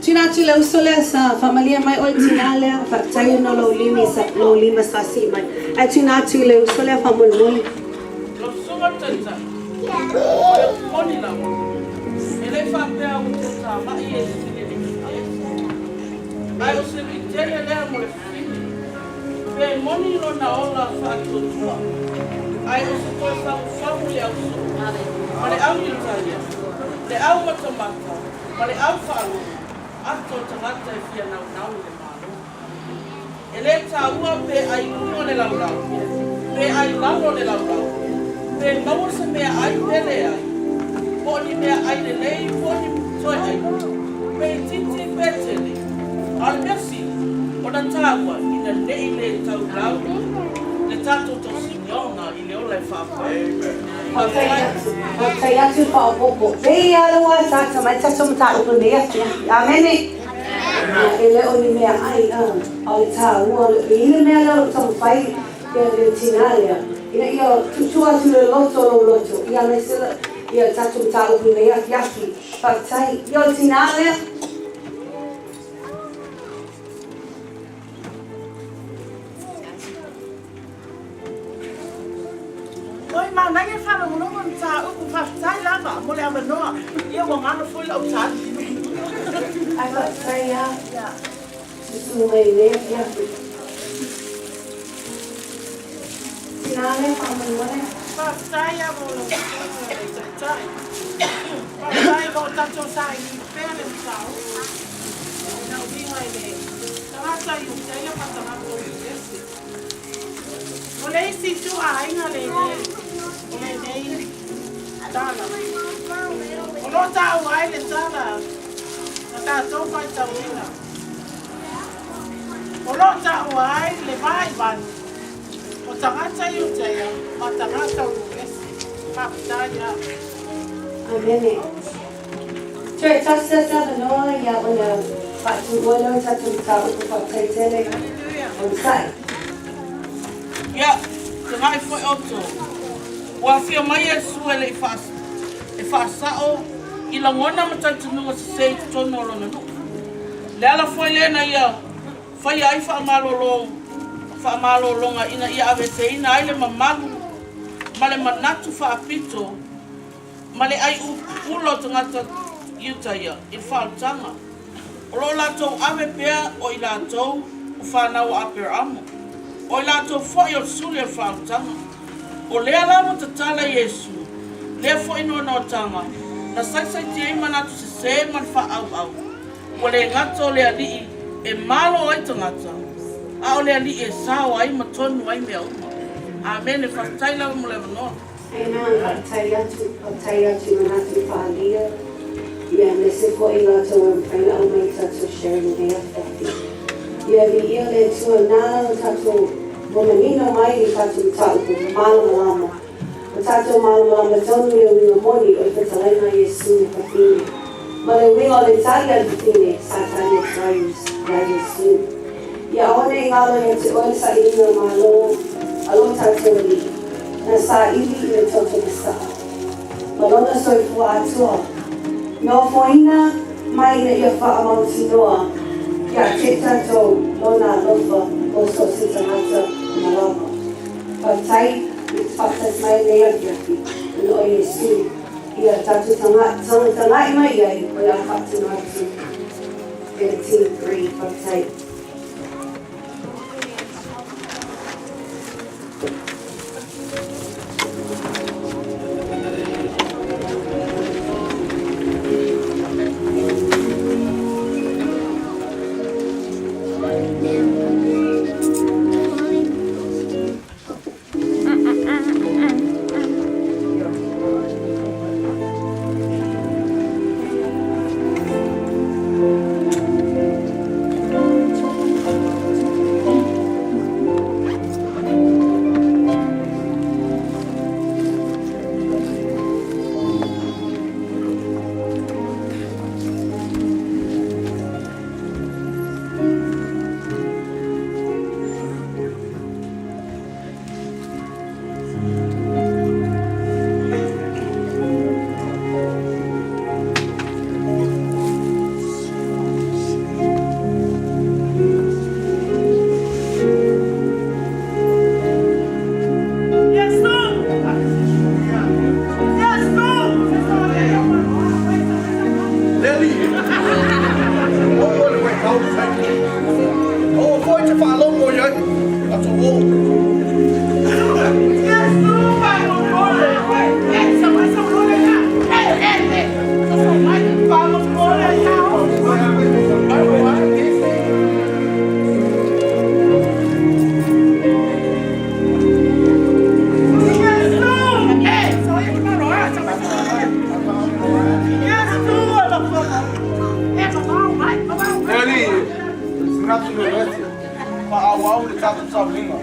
Tuina atu le uso lea sa faamalia mai oe le tinā lea, faafetai ona o lou limi sa, lou lima sa sii mai. Ae tuina atu i le uso lea faamolemole. Lau Susuga le Taitai, o le upu moni lava, e le faapea ua toatamai Iesu i le alii Ae o se lui tele lea mo le fafine. Pe moni lona ola faatuatua, ae o se toe fagufagu i le ausoo ma le au Iutaia, le au matamata ma le au faalogo ata o tagata e fia naunau i le Malo. E le taua pe ai luga le laulau, pe ai lalo le laulau, pe maua se mea ai pe leai, po o ni mea ai lelei po o ni toe ai, pe itiiti pe tele, a o le mea sili ona taua ina ne'i le taulau le tatou tausiga i le ola e faavae. Faafetai Faafetai. atu, faafetai atu le faaopoopo. Pei lava la ua ataata mai le tatou mataupu i lenei afiafi. Amene. E le o ni mea ai, a o le taua, e i ai le mea lea o lo o taumafai le tinā lea, ina ia tuutuu atu i le loto lou loto, ia aemaise le tatou mataupu i lenei afiafi. Faafetai. Ia o le tinā lea. Oi manaia faalogologo i mataupu faafetai lava mo le avanoa ia ua galo foi lau tali. Ae faafetai a tutu mai i lenei afiafi. Tina lea faamolemole. Faafetai lava mo lau afioga le taitai. Faafetai mo tatou saili pea le mataupu ina uiga i le tagata Iutaia ma tagata o Iulesi. O le isi itu aiga lenei o lenei tala. O lo o taua ai le tala na tatou faitauina. O lo o taua ai le vaivai o tagata Iutaia ma tagata o Iulesi. Faafetai a. Amene. Toe tasi lava se avanoa ia ona faatuua lea o le tatou mataupu faafetai tele onosai. Ia, tagai foi outou, ua afio mai Iesu e le i e faasao i lagona ma talitonuga sese i totonu o lona nuu. Le ala foi lea na ia faia ai faamalolo faamalologa ina ia aveeseina ai le mamalu ma le manatu faapito ma le ai ula o tagata Iutaia i le faaolataga. O lo o latou ave pea o i latou o fanau a Aperaamo, o i latou foi o le suli o le faaolataga. O lea la ua tatala Iesu, lea foi noanoataga, na saisaitia ai manatu sese ma le faaauau, ua le gata o le Alii e malo ai tagata, a o le Alii e sao ai ma tonu ai mea uma. Amene. Faafetai lava mo le avanoa. Amen, faafetai atu, faafetai atu i manatu faaalia, ia aemaise foi i latou e mafai ona aumai i tatou sharing i lenei afiafi. Ia viia le Atua na ala ona tatou ua manino mai i le tatou mataupu malamalama. Ua tatou malamalama tonu i le uiga moni o le fetalaiga a Iesu i le fafine, ma le uiga o le tali a le fafine sa tali atu ai ia Iesu. Ia aua ne i galo ia te oe le sailiga malo a lo tatou Alii, na saili i le toto masaa ma lona soifua atoa, na ofoina mai ina ia faamautinoa ia te tatou lona alofa mo so o se tagata uma lava. Faafetai i le faatasi mai i lenei afiafi, ona o Iesu, ia tatou tagatagai mai i ai o le a faatino atu e le Team 3. Faafetai. Katunuloese, faaauau le tatou sauniga.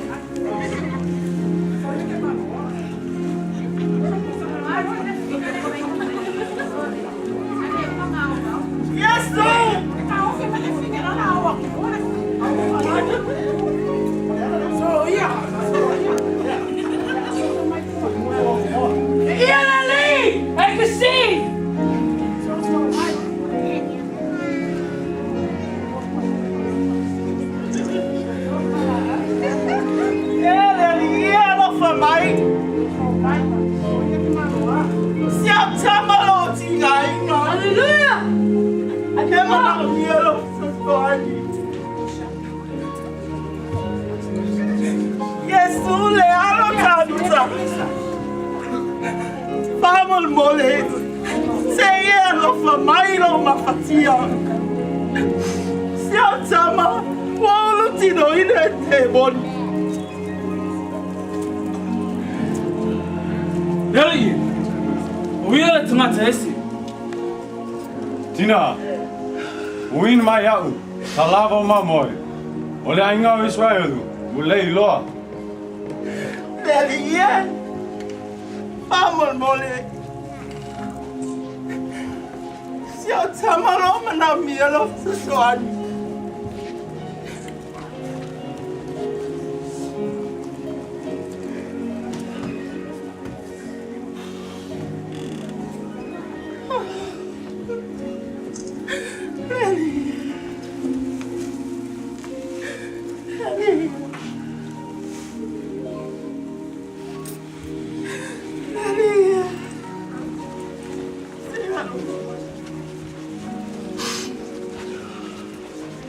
E le Alii e alofa mai. Si au tama lo tigaina. Hallelujah. E manaomia lou fesoasoani. Iesu le Alo Tavita. Faamolemole, se i e alofa mai i lou mafatia. Si au tama, ua ulutinoina e temoni. Le Alii e, o ia le tagata ese. Tina, uina mai iaʻu ka lava o mamoe o le aiga o Iseraelu ua le iloa. Le Alii e, faamolemole, si au tama lo manaomia lou fesoasoani.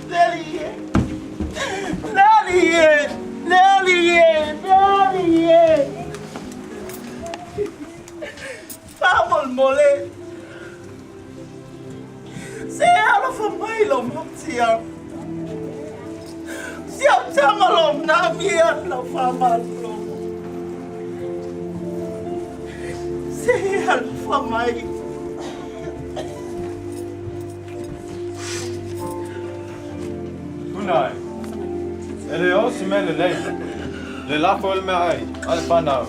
Le Alii e! Le Alii e! Le Alii e! Le Alii e! Faamolemole, se e alofa mai lou matia. Si au tama lo manaomia lau faamalolo. Se e alofa mai. Puna e, e le o se mea lelei le lafo o le meaai a le fanau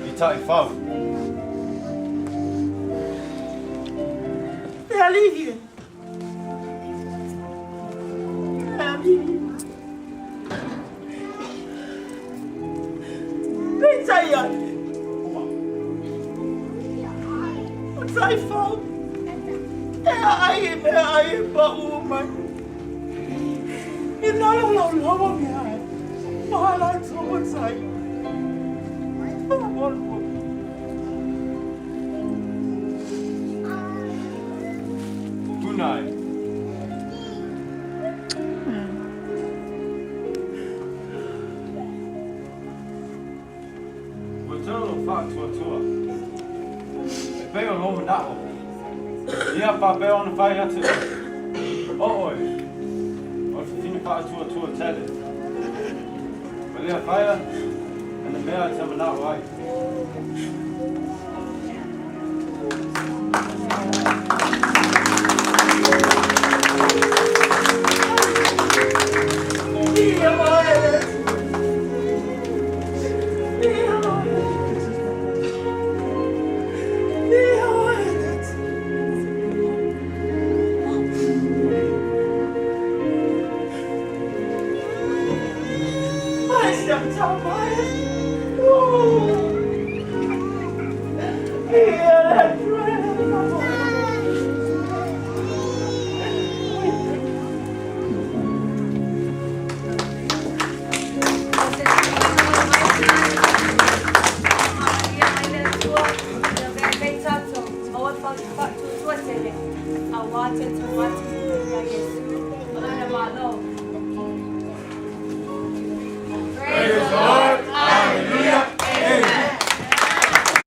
i taifau. Le Alii e! Le Alii e! Peitai ane, o taifau e aai i meaai e paʻū mai. I lalo lau lawa meaai ma a latou matai. Faamolemole. Puna e. Ua tau lou faatuatua e pei o lou manaʻo, ia faapea ona fai atu oe, o ʻoe, o le fafine faatuatua tele, ua le faia e le mea e te manaʻo ai.